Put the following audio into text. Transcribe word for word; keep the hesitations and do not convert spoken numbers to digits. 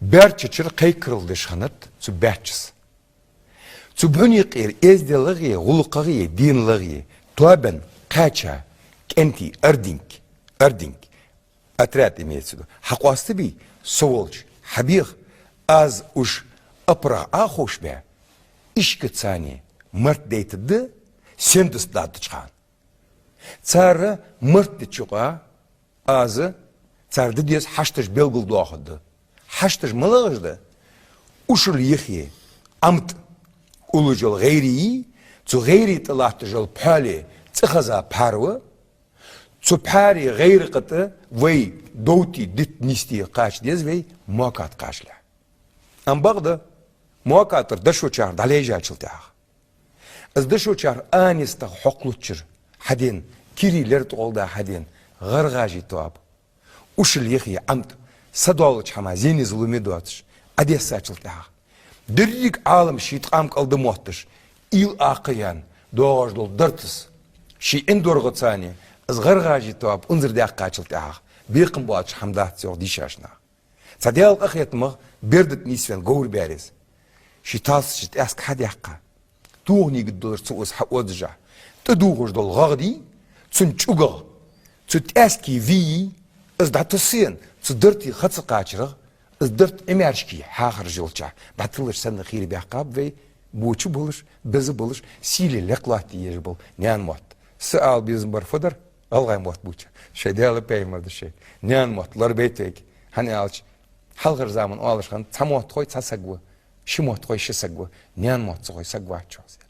Баьрчачара кхайкарал деш хиннад цу баьччас. Цу бӀунекъера эзделагӀеи, гӀулакхагӀеи, деналагӀеи тоабенна кхаьча кӀентий ардинг, ардинг, отряд имеется в виду, хьакъоастабий, со волча хьабеха, аз уж апарагӀа Ӏоховшабаь, ишкаца царна март дайтаргда, сендаст дӀаддача хана. Цар март дича юкъа аз цар де деза хьашташ белгалдоахаргда. Хьашташ малагӀаш да? Ушал йихе ӀамтӀа уллаш йола гӀайре, цу гӀайре тӀа латташ йола пхьоале цӀихеза пхьарва, цу пхьаре гӀайре кхы тӀа вай довтий, дитт нийсте кхача деза вай, мокат кхачалехь. Ам бакъда, мокатар дошочархьа дӀалайжачул тӀехьагӀа. Из дошочархьа анистагӀа хьокхалуччара хьадена, кирий лертӀа гӀолла хьадена гӀаргӀажий тоаба, ушал йихе ӀамтӀа, са доаллача хӀаман зене-зуламе доацаш, Ӏодессачул тӀехьагӀа, деррига Ӏалам ший ткъам кӀал да мотташ, уйла акха яьнна доагӀаш дола Дартас ший ӀиндоргӀаца царна из гӀаргӀажий тоаба унзара даьккхачул тӀехьагӀа, бекхам боацаш хӀама дац йоах дийшача наха. Цу Даьла къахетамах берда тӀа нийсвенна говр баьраз, ший талсача тӀаьск хьадаьккха, туханийга долаш цу ус хьаозажахь, тӀадувхаш дола гӀагӀ дий, цун чӀугагӀа, цу тӀаьске вий, из дӀатоссаенна, цу Дарта ха ца кхачарах, из Дарта Ӏимаьршка хьахаржа йолчахь дӀатиллаш санна хийра баьккхаб вай, боча болаш, беза болаш, сийле лекха латте езаш бола наьна мотт. Са ала безам бар фу дар, гӀалгӀай мотт бувча, шоай Даьла, пайхамар да шоай. Наьна мотт лорабайта вайга, хӀана аьлча, хьалхарча заман оалаш хиннад: цхьа мотт хой цхьа саг ва, ши мотт хой ши саг ва, наьна мотт ца хой саг вац чӀоагӀа.